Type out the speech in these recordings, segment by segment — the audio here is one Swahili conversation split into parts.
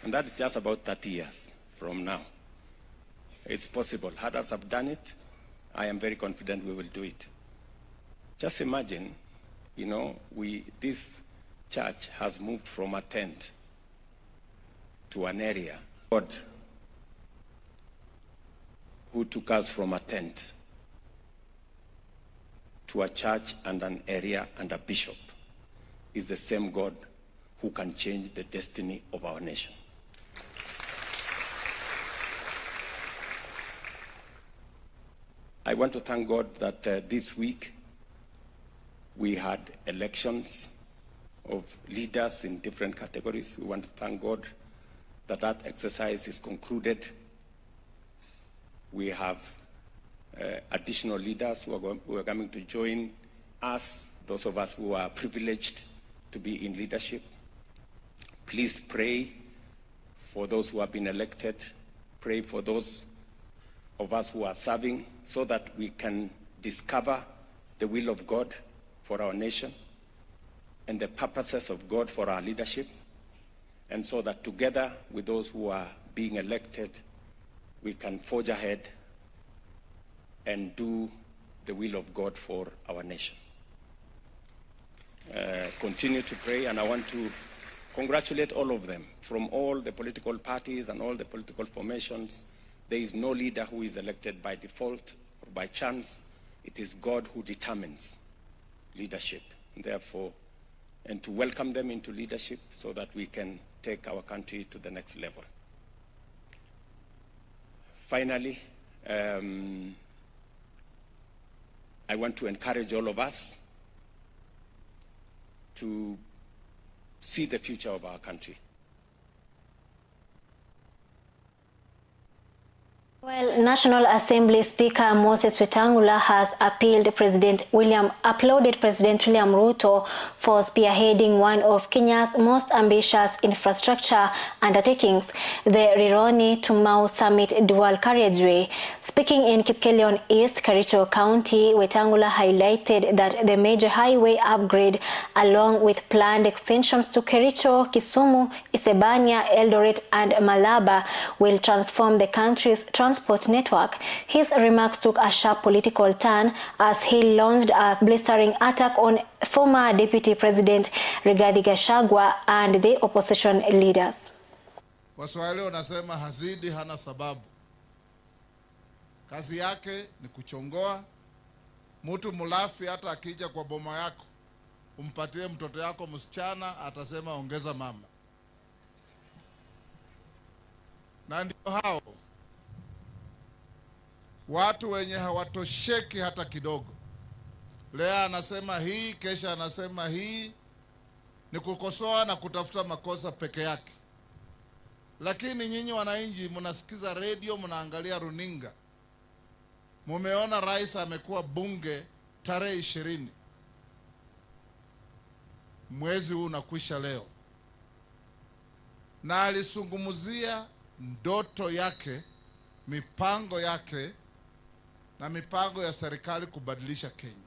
And that is just about 30 years from now. It's possible. Others have done it. I am very confident we will do it. Just imagine, this church has moved from a tent to an area. God, who took us from a tent to a church and an area and a bishop, is the same God who can change the destiny of our nation. I want to thank God that this week we had elections of leaders in different categories. We want to thank God that that exercise is concluded. We have additional leaders who are coming to join us, those of us who are privileged to be in leadership. Please pray for those who have been elected. Pray for those of us who are serving, so that we can discover the will of God for our nation and the purposes of God for our leadership, and so that together with those who are being elected, we can forge ahead and do the will of God for our nation. Continue to pray, and I want to congratulate all of them from all the political parties and all the political formations. There is no leader who is elected by default or by chance. It is God who determines leadership. And therefore, and to welcome them into leadership so that we can take our country to the next level. Finally, I want to encourage all of us to see the future of our country. Well, National Assembly Speaker Moses Wetangula has applauded President William Ruto for spearheading one of Kenya's most ambitious infrastructure undertakings, the Rironi to Mau Summit dual carriageway. Speaking in Kipkelion East, Kericho County, Wetangula highlighted that the major highway upgrade, along with planned extensions to Kericho, Kisumu, Isebania, Eldoret and Malaba, will transform the country's transport network. His remarks took a sharp political turn as he launched a blistering attack on former Deputy President Rigathi Gachagua and the opposition leaders. Waswahili wanasema hazidi hana sababu. Kazi yake ni kuchongoa. Mtu mlafi hata akija kwa boma yako umpatie mtoto yako msichana, atasema ongeza mama. Na ndio hao watu wenye hawatosheki hata kidogo. Leo anasema hii, kesha anasema hii, ni kukosoa na kutafuta makosa peke yake. Lakini nyinyi wananchi mnasikiza redio, mnaangalia runinga, mumeona rais amekuwa bunge tarehe 20 mwezi huu unakwisha leo, na alizungumzia ndoto yake, mipango yake na mipango ya serikali kubadilisha Kenya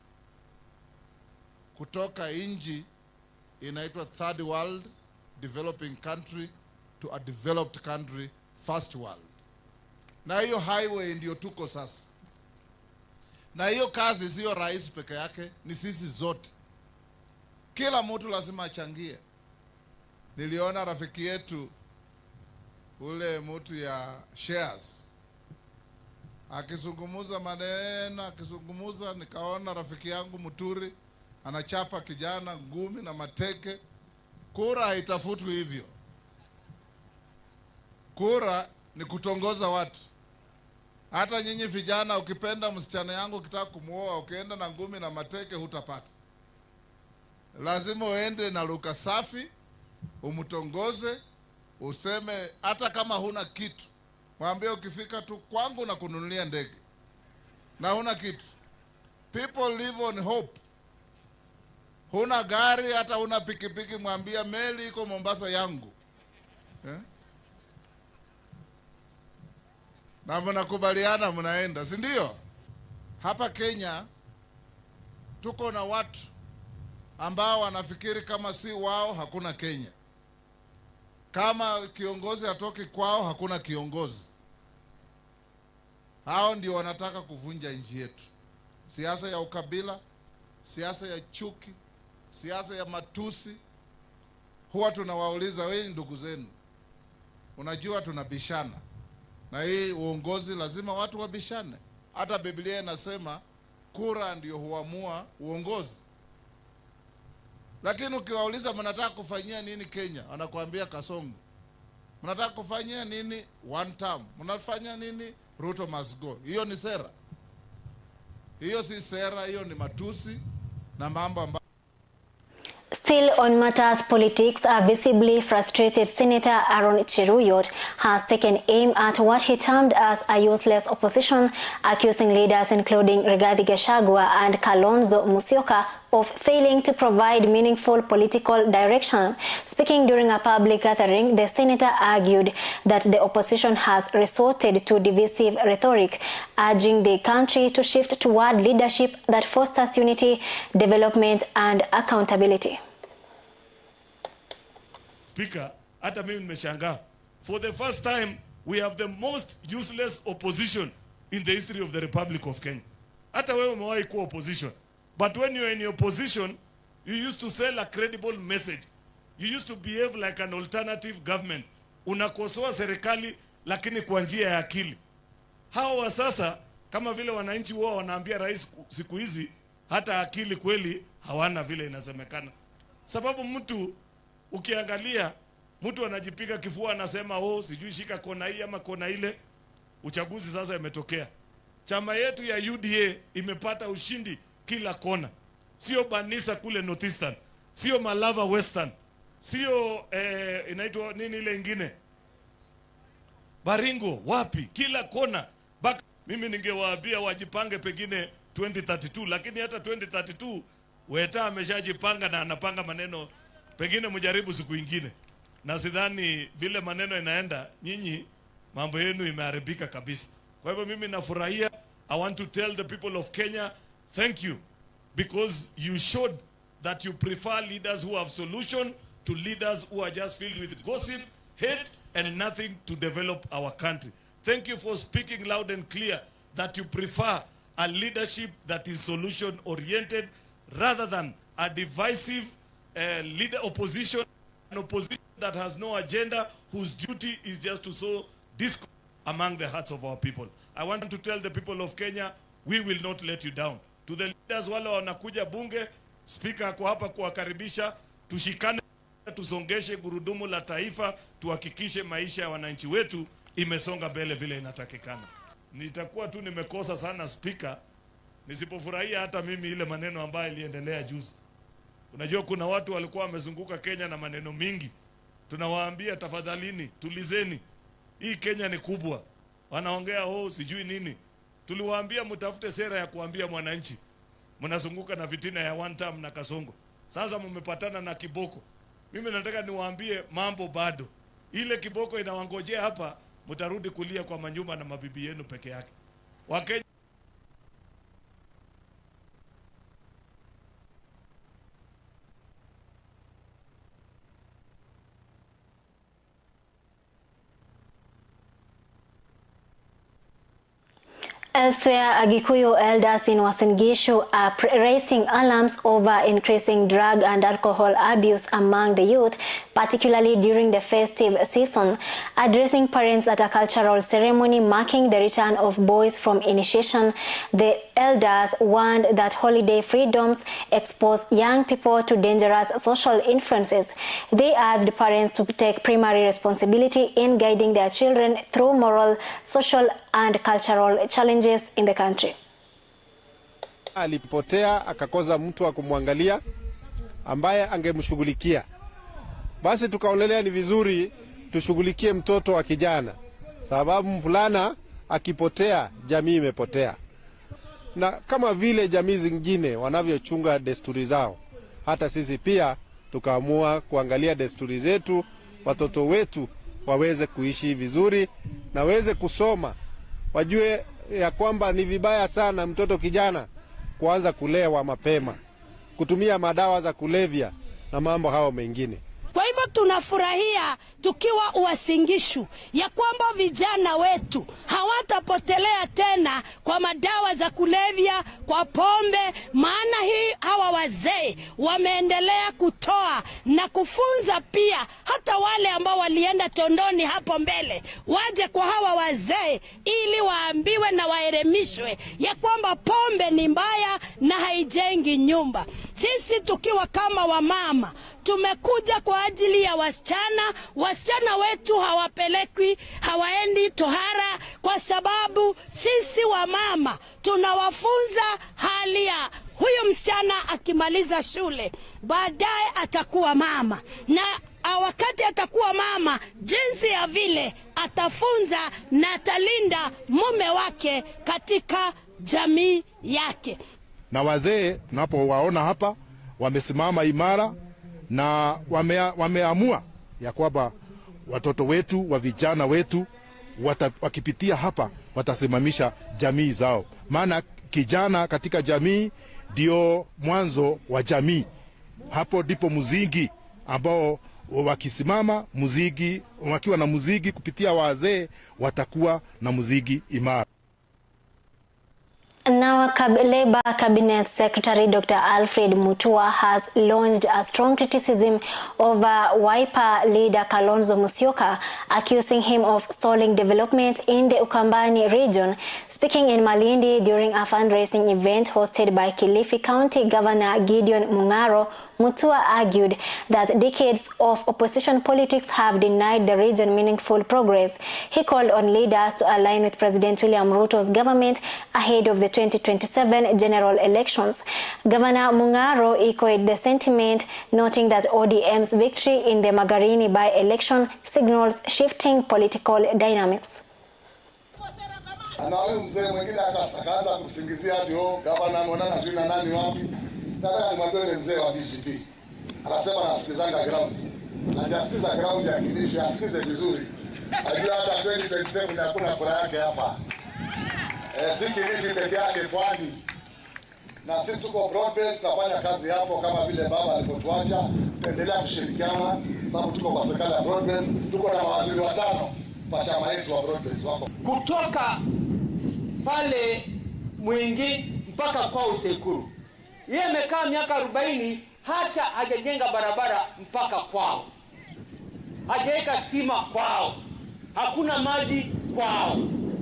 kutoka nchi inaitwa third world developing country to a developed country, first world. Na hiyo highway ndio tuko sasa, na hiyo kazi sio rais peke yake, ni sisi zote. Kila mtu lazima achangie. Niliona rafiki yetu ule mtu ya shares akizungumuza maneno, akizungumuza, nikaona rafiki yangu Muturi anachapa kijana ngumi na mateke. Kura haitafutwi hivyo. Kura ni kutongoza watu. Hata nyinyi vijana, ukipenda msichana yangu, ukitaka kumuoa, ukienda na ngumi na mateke hutapata. Lazima uende na lugha safi, umtongoze, useme hata kama huna kitu, mwambie ukifika tu kwangu na kununulia ndege na huna kitu. People live on hope. Huna gari hata huna pikipiki, mwambia meli iko Mombasa yangu, eh? Na mnakubaliana mnaenda, si ndio? Hapa Kenya tuko na watu ambao wanafikiri kama si wao hakuna Kenya. Kama kiongozi hatoki kwao, hakuna kiongozi. Hao ndio wanataka kuvunja nchi yetu. Siasa ya ukabila, siasa ya chuki, siasa ya matusi. Huwa tunawauliza wewe, ndugu zenu, unajua tunabishana na hii uongozi, lazima watu wabishane. Hata Biblia inasema kura ndio huamua uongozi. Lakini ukiwauliza mnataka kufanyia nini Kenya, wanakuambia Kasongo. Mnataka kufanyia nini one term? Mnafanya nini Ruto must go? Hiyo ni sera? Hiyo si sera, hiyo ni matusi na mambo ambayo. Still on matters politics, a visibly frustrated Senator Aaron Cheruiyot has taken aim at what he termed as a useless opposition, accusing leaders including Rigathi Gachagua and Kalonzo Musyoka of failing to provide meaningful political direction. Speaking during a public gathering, the senator argued that the opposition has resorted to divisive rhetoric, urging the country to shift toward leadership that fosters unity, development and accountability. Speaker, hata mimi nimeshangaa. For the first time, we have the most useless opposition in the history of the Republic of Kenya. Hata wewe umewahi kuwa opposition. But when you're in your position, you used to sell a credible message. You used to behave like an alternative government. Unakosoa serikali lakini kwa njia ya akili. Hawa wa sasa kama vile wananchi wao wanaambia rais siku hizi hata akili kweli hawana vile inasemekana. Sababu mtu ukiangalia mtu anajipiga kifua anasema, oh, sijui shika kona hii ama kona ile. Uchaguzi sasa imetokea, chama yetu ya UDA imepata ushindi kila kona, sio Banisa kule Northeastern, sio Malava Western, sio inaitwa nini ile ingine Baringo, wapi, kila kona. Baka, mimi ningewaambia wajipange pengine 2032, lakini hata 2032 Weta ameshajipanga na anapanga maneno, pengine mjaribu siku ingine, na sidhani vile maneno inaenda, nyinyi mambo yenu imeharibika kabisa. Kwa hivyo mimi nafurahia. I want to tell the people of Kenya thank you because you showed that you prefer leaders who have solution to leaders who are just filled with gossip, hate and nothing to develop our country. Thank you for speaking loud and clear that you prefer a leadership that is solution oriented rather than a divisive leader opposition, an opposition that has no agenda, whose duty is just to sow discord among the hearts of our people. I want to tell the people of Kenya, we will not let you down. To the leaders wale wanakuja bunge, speaker ako hapa kuwakaribisha, tushikane, tusongeshe gurudumu la taifa, tuhakikishe maisha ya wananchi wetu imesonga mbele vile inatakikana. Nitakuwa tu nimekosa sana speaker nisipofurahia hata mimi ile maneno ambayo iliendelea juzi. Unajua kuna watu walikuwa wamezunguka Kenya na maneno mingi, tunawaambia tafadhalini, tulizeni, hii Kenya ni kubwa. Wanaongea oh, sijui nini. Tuliwaambia mtafute sera ya kuambia mwananchi, mnazunguka na fitina ya one term na Kasongo. Sasa mmepatana na kiboko. Mimi nataka niwaambie mambo bado, ile kiboko inawangojea hapa, mtarudi kulia kwa manyumba na mabibi yenu peke yake. Wakenya Elsewhere, Agikuyu elders in Uasin Gishu are raising alarms over increasing drug and alcohol abuse among the youth, particularly during the festive season. Addressing parents at a cultural ceremony marking the return of boys from initiation, the elders warned that holiday freedoms expose young people to dangerous social influences. They urged parents to take primary responsibility in guiding their children through moral, social and cultural challenges in the country. Alipotea akakosa mtu wa kumwangalia ambaye angemshughulikia. Basi tukaonelea ni vizuri tushughulikie mtoto wa kijana, sababu mvulana akipotea jamii imepotea. Na kama vile jamii zingine wanavyochunga desturi zao, hata sisi pia tukaamua kuangalia desturi zetu, watoto wetu waweze kuishi vizuri na waweze kusoma, wajue ya kwamba ni vibaya sana mtoto kijana kuanza kulewa mapema, kutumia madawa za kulevya na mambo hayo mengine. Kwa hivyo tunafurahia tukiwa Uasin Gishu ya kwamba vijana wetu hawatapotelea tena kwa madawa za kulevya, kwa pombe, maana hii hawa wazee wameendelea kutoa na kufunza pia hata wale ambao walienda tondoni hapo mbele waje kwa hawa wazee ili waambiwe na waelimishwe ya kwamba pombe ni mbaya na haijengi nyumba. Sisi tukiwa kama wamama tumekuja kwa ajili ya wasichana. Wasichana wetu hawapelekwi, hawaendi tohara, kwa sababu sisi wamama tunawafunza hali ya huyu msichana akimaliza shule baadaye atakuwa mama, na wakati atakuwa mama, jinsi ya vile atafunza na atalinda mume wake katika jamii yake. Na wazee tunapowaona hapa wamesimama imara na wameamua ya kwamba watoto wetu wa vijana wetu wakipitia hapa watasimamisha jamii zao, maana kijana katika jamii ndio mwanzo wa jamii. Hapo ndipo mzingi ambao wakisimama muziki, wakiwa na muziki kupitia wazee watakuwa na muziki imara. Now, Labour Cabinet Secretary Dr. Alfred Mutua has launched a strong criticism over Wiper leader Kalonzo Musyoka, accusing him of stalling development in the Ukambani region. Speaking in Malindi during a fundraising event hosted by Kilifi County Governor Gideon Mung'aro, Mutua argued that decades of opposition politics have denied the region meaningful progress. He called on leaders to align with President William Ruto's government ahead of the 2027 general elections. Governor Mung'aro echoed the sentiment, noting that ODM's victory in the Magarini by-election signals shifting political dynamics. Na huyu mzee mwingine akaanza kusingizia ati oh, gavana ameonana sijui na nani wapi. Nataka nimwambie yule mzee wa DCP. Anasema anasikizanga ground. Hajasikiza ground ya Kilifi, asikize vizuri. Ajua hata 2027 hakuna kura yake hapa. Si Kilifi peke yake, Pwani. Na sisi tuko broad base, tunafanya kazi hapo kama vile baba alipotuacha. Tuendelea kushirikiana sababu tuko kwa serikali ya broad base, tuko na mawaziri watano kwa chama yetu wa broad base wako. Kutoka pale Mwingi mpaka kwa Usekuru. Yeye amekaa miaka 40 hata hajajenga barabara mpaka kwao. Hajaweka stima kwao. Hakuna maji kwao.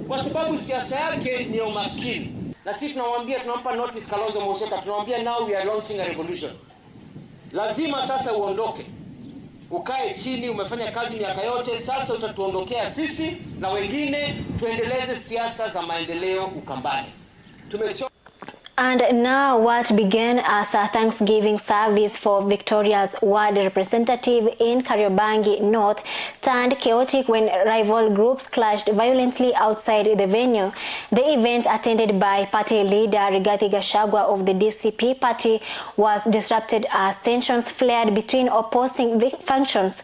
Kwa sababu siasa yake ni ya umaskini. Na sisi tunamwambia, tunampa notice Kalonzo Musyoka, tunamwambia now we are launching a revolution. Lazima sasa uondoke. Ukae chini, umefanya kazi miaka yote, sasa utatuondokea sisi na wengine, tuendeleze siasa za maendeleo Ukambani. Tumechoka. And now what began as a Thanksgiving service for Victoria's ward representative in Kariobangi North turned chaotic when rival groups clashed violently outside the venue. The event, attended by party leader Rigathi Gachagua of the DCP party, was disrupted as tensions flared between opposing factions.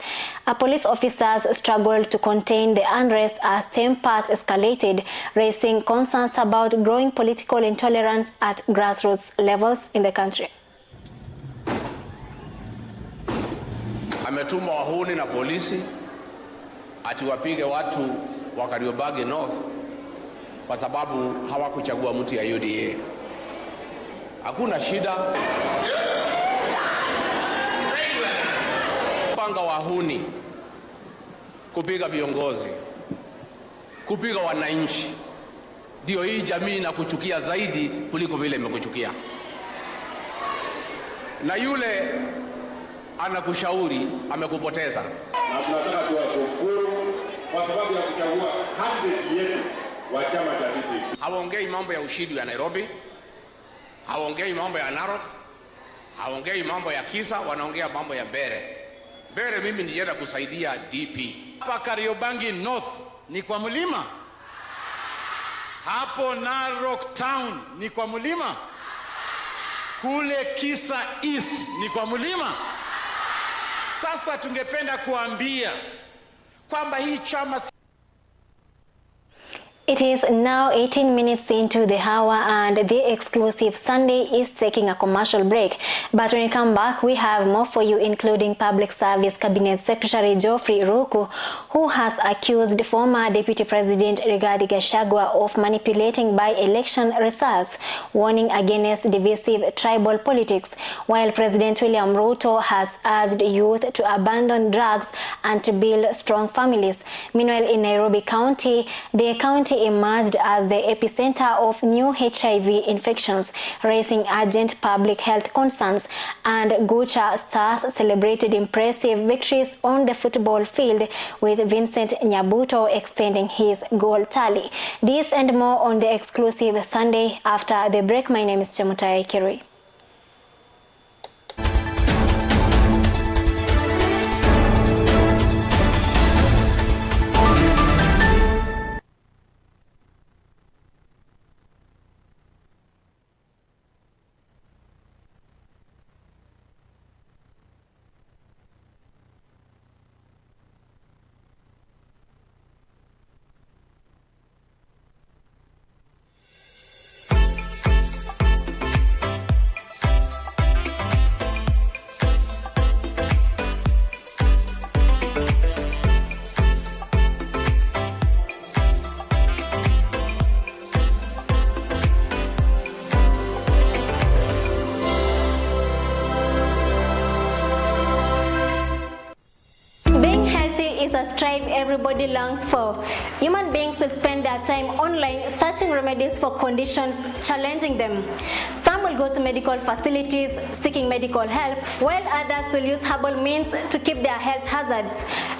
Police officers struggled to contain the unrest as tempers escalated, raising concerns about growing political intolerance at grassroots levels in the country. Ametuma wahuni na polisi ati wapige watu wa Kariobangi North kwa sababu hawakuchagua mtu ya UDA. Hakuna shida. Panga wahuni kupiga viongozi, kupiga wananchi, ndio hii jamii inakuchukia zaidi kuliko vile imekuchukia. Na yule anakushauri amekupoteza. Na tunataka tuwashukuru kwa sababu ya kuchagua candidate yetu wa chama cha DCP. Hawaongei mambo ya ushindi ya Nairobi, hawaongei mambo ya Narok, hawaongei mambo ya Kisa, wanaongea mambo ya Mbere. Mbere mimi nilienda kusaidia DP. Hapa Kariobangi North ni kwa mlima. Hapo Narok Town ni kwa mlima. Kule Kisa East ni kwa mlima. Sasa tungependa kuambia kwamba hii chama. It is now 18 minutes into the hour and the exclusive Sunday is taking a commercial break. But when we come back, we have more for you, including Public Service Cabinet Secretary Geoffrey Ruku, who has accused former Deputy President Rigathi Gachagua of manipulating by-election results, warning against divisive tribal politics, while President William Ruto has urged youth to abandon drugs and to build strong families. Meanwhile, in Nairobi County, the county emerged as the epicenter of new HIV infections, raising urgent public health concerns. And Gucha Stars celebrated impressive victories on the football field, with Vincent Nyabuto extending his goal tally. This and more on the exclusive Sunday after the break. My name is Chemutai Kirui. Strive everybody longs for. Human beings will spend their time online searching remedies for conditions challenging them. Some will go to medical facilities seeking medical help, while others will use herbal means to keep their health hazards.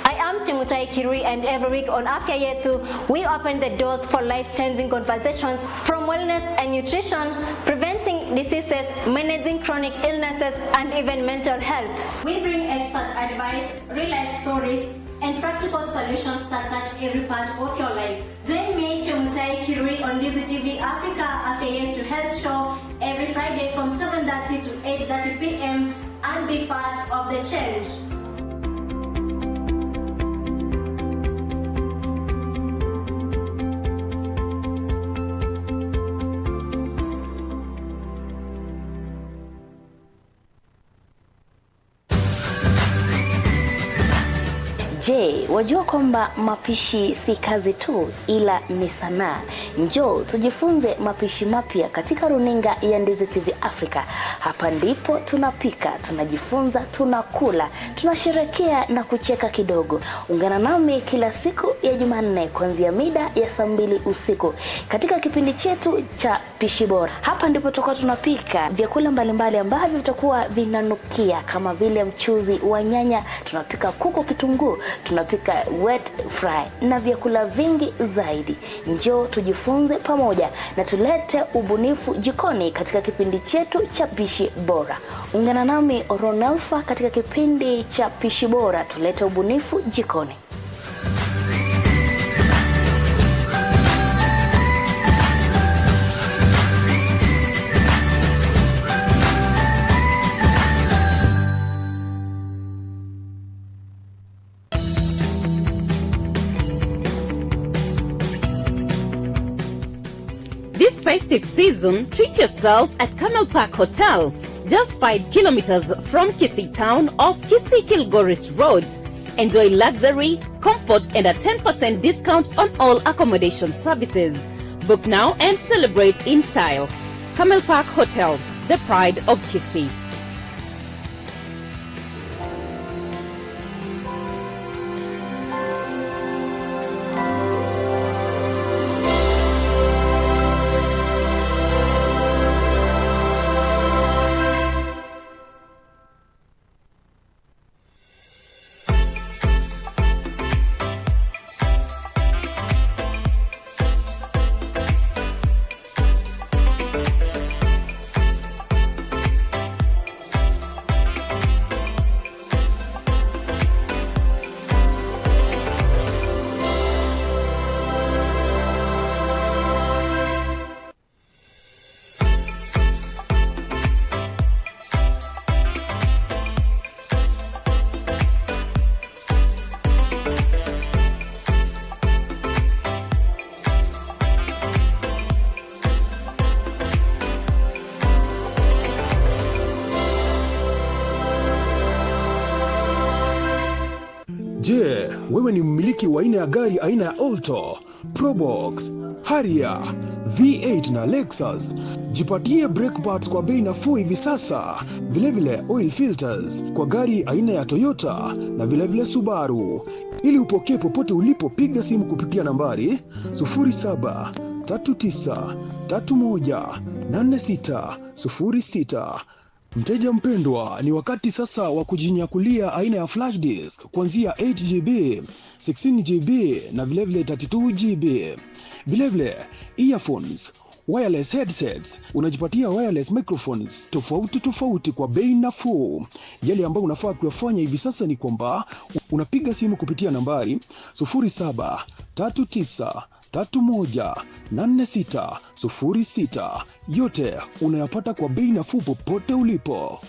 I am Chemutai Kirui, and every week on Afya Yetu, we open the doors for life-changing conversations from wellness and nutrition, preventing diseases, managing chronic illnesses, and even mental health. We bring expert advice, real-life stories, and practical solutions that touch every part of your life. Join me, Chemutai Kirui, on Ndizi TV Africa Afya Yetu Health Show every Friday from 7:30 to 8:30 p.m. and be part of the change. Je, wajua kwamba mapishi si kazi tu ila ni sanaa? Njoo tujifunze mapishi mapya katika runinga ya Ndizi TV Africa. Hapa ndipo tunapika, tunajifunza, tunakula, tunasherehekea na kucheka kidogo. Ungana nami kila siku ya Jumanne kuanzia mida ya saa 2 usiku katika kipindi chetu cha Pishi Bora. Hapa ndipo tutakuwa tunapika vyakula mbalimbali ambavyo vitakuwa vinanukia kama vile mchuzi wa nyanya, tunapika kuku kitunguu, tunapika wet fry na vyakula vingi zaidi. Njoo tujifunze pamoja na tulete ubunifu jikoni katika kipindi chetu cha Pishi Bora. Ungana nami Ronelfa katika kipindi cha Pishi Bora, tulete ubunifu jikoni. Festive season, treat yourself at Camel Park Hotel, just 5 kilometers from Kisii Town off Kisii Kilgoris Road. Enjoy luxury, comfort, and a 10% discount on all accommodation services. Book now and celebrate in style. Camel Park Hotel, the pride of Kisii. Je, wewe ni mmiliki wa aina ya gari aina ya Alto, Probox, Harrier, V8 na Lexus? Jipatie brake pads kwa bei nafuu hivi sasa. Vilevile oil filters kwa gari aina ya Toyota na vilevile Subaru. Ili upokee popote ulipo, piga simu kupitia nambari 0739318606. Mteja mpendwa, ni wakati sasa wa kujinyakulia aina ya flash disk kuanzia 8 GB, 16 GB na vilevile 32 GB. Vilevile earphones, wireless headsets, unajipatia wireless microphones tofauti tofauti kwa bei nafuu. Yale ambayo unafaa kuyafanya hivi sasa ni kwamba unapiga simu kupitia nambari 0739318606. Yote unayapata kwa bei nafuu popote ulipo.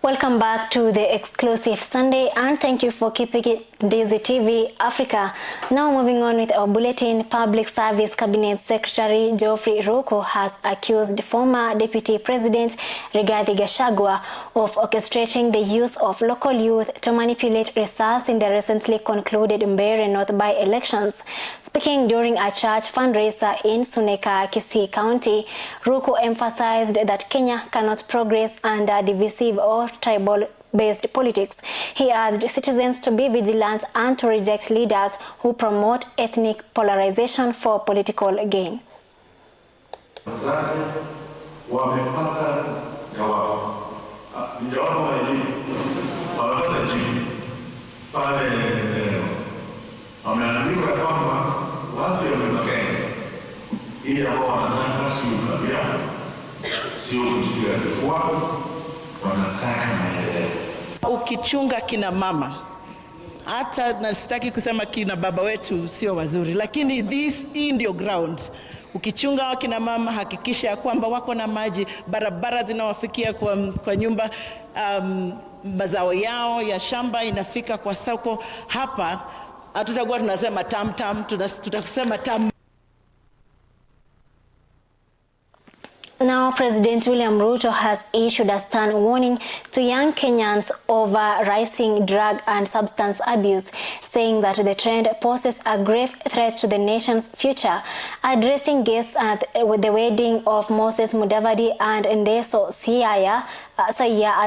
Welcome back to the exclusive Sunday, and thank you for keeping it Ndizi TV Africa. Now moving on with our bulletin, Public Service Cabinet Secretary Geoffrey Ruku has accused former Deputy President Rigathi Gachagua of orchestrating the use of local youth to manipulate results in the recently concluded Mbeere North by-elections. Speaking during a church fundraiser in Suneka, Kisii County, Ruku emphasized that Kenya cannot progress under divisive or tribal-based politics. He urged citizens to be vigilant and to reject leaders who promote ethnic polarization for political gain. Zake wamepata jawabu. Ni jawabu majibu, wamepata jibu pale eneo, wameambiwa kwamba watu ya Mlima Kenya ili ambao wanataka si ukabila, sio kujipiga kifua, wanataka maendeleo. Ukichunga kina mama, hata na sitaki kusema kina baba wetu sio wazuri, lakini this hii ndio ground. Ukichunga kina mama, hakikisha ya kwamba wako na maji, barabara zinawafikia kwa nyumba, mazao yao ya shamba inafika kwa soko. Hapa hatutakuwa tunasema tam tam, tutasema tam. Now, President William Ruto has issued a stern warning to young Kenyans over rising drug and substance abuse, saying that the trend poses a grave threat to the nation's future. Addressing guests at the wedding of Moses Mudavadi and Ndeso Saya at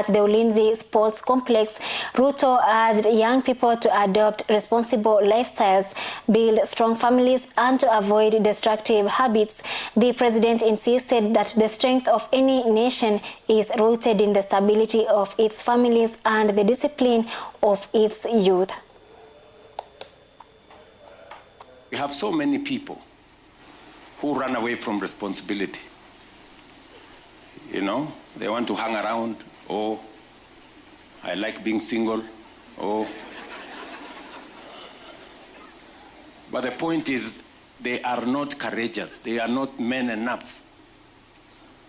the Ulinzi Sports Complex, Ruto urged young people to adopt responsible lifestyles, build strong families, and to avoid destructive habits. The president insisted that the strength of any nation is rooted in the stability of its families and the discipline of its youth. We have so many people who run away from responsibility. They want to hang around. Oh, I like being single. Oh. But the point is, they are not courageous. They are not men enough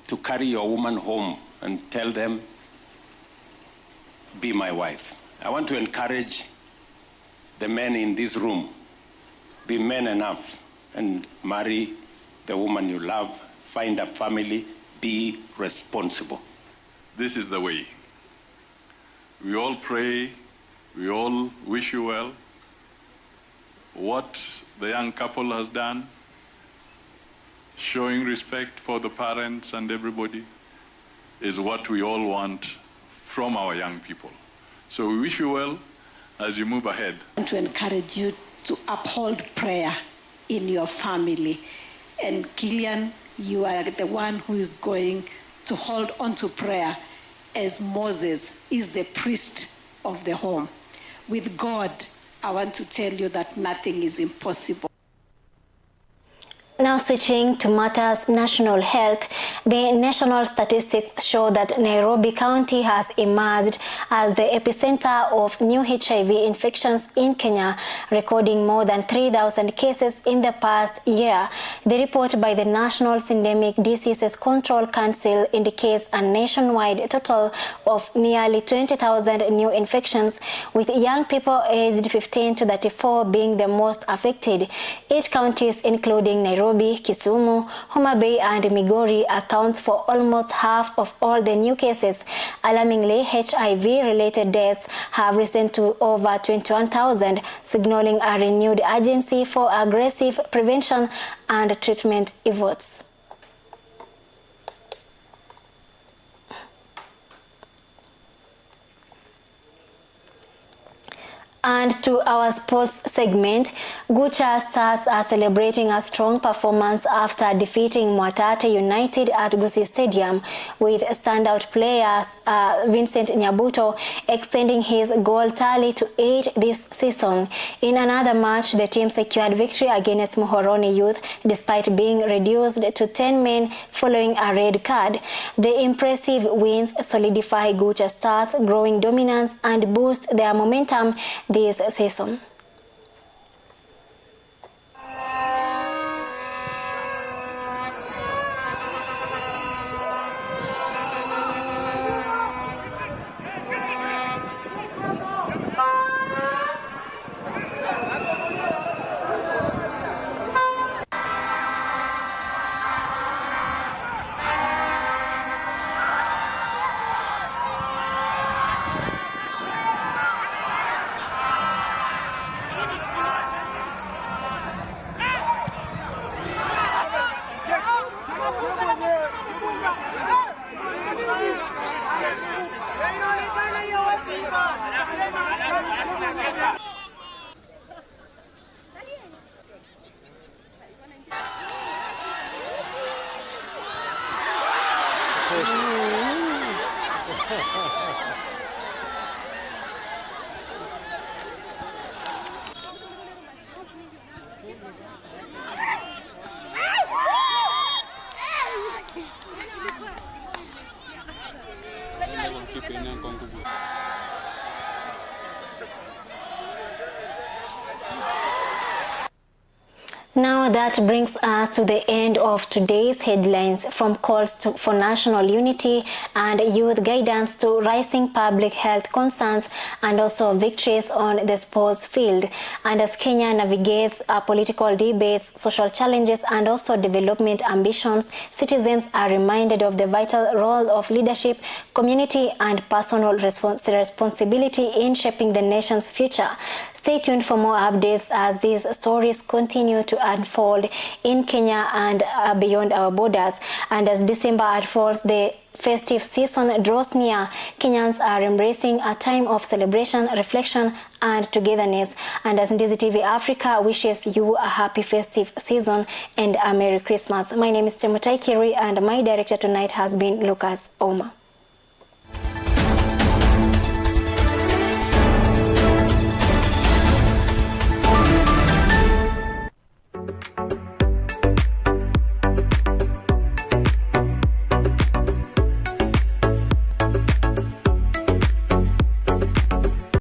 to carry your woman home and tell them, be my wife. I want to encourage the men in this room, be men enough and marry the woman you love, find a family, be responsible. This is the way. We all pray, we all wish you well. What the young couple has done, showing respect for the parents and everybody, is what we all want from our young people. So we wish you well as you move ahead. I want to encourage you to uphold prayer in your family. And Killian, you are the one who is going to hold on to prayer as Moses is the priest of the home. With God, I want to tell you that nothing is impossible. Now switching to matters national health, the national statistics show that Nairobi County has emerged as the epicenter of new HIV infections in Kenya, recording more than 3,000 cases in the past year. The report by the National Syndemic Diseases Control Council indicates a nationwide total of nearly 20,000 new infections, with young people aged 15 to 34 being the most affected. 8 counties, including Nairobi, Kisumu, Homa Bay and Migori, account for almost half of all the new cases. Alarmingly, HIV-related deaths have risen to over 21,000, signaling a renewed urgency for aggressive prevention and treatment efforts. And to our sports segment, Gucha Stars are celebrating a strong performance after defeating Mwatate United at Gusii Stadium, with standout players Vincent Nyabuto extending his goal tally to 8 this season. In another match, the team secured victory against Muhoroni Youth despite being reduced to 10 men following a red card. The impressive wins solidify Gucha Stars' growing dominance and boost their momentum this season. Now that brings us to the end of today's headlines, from calls for national unity and youth guidance to rising public health concerns and also victories on the sports field. And as Kenya navigates political debates, social challenges and also development ambitions, citizens are reminded of the vital role of leadership, community and personal responsibility in shaping the nation's future. Stay tuned for more updates as these stories continue to unfold in Kenya and beyond our borders. And as December unfolds, the festive season draws near, Kenyans are embracing a time of celebration, reflection and togetherness. And as Ndizi TV Africa wishes you a happy festive season and a Merry Christmas. My name is Chemutai Kiri and my director tonight has been Lucas Oma.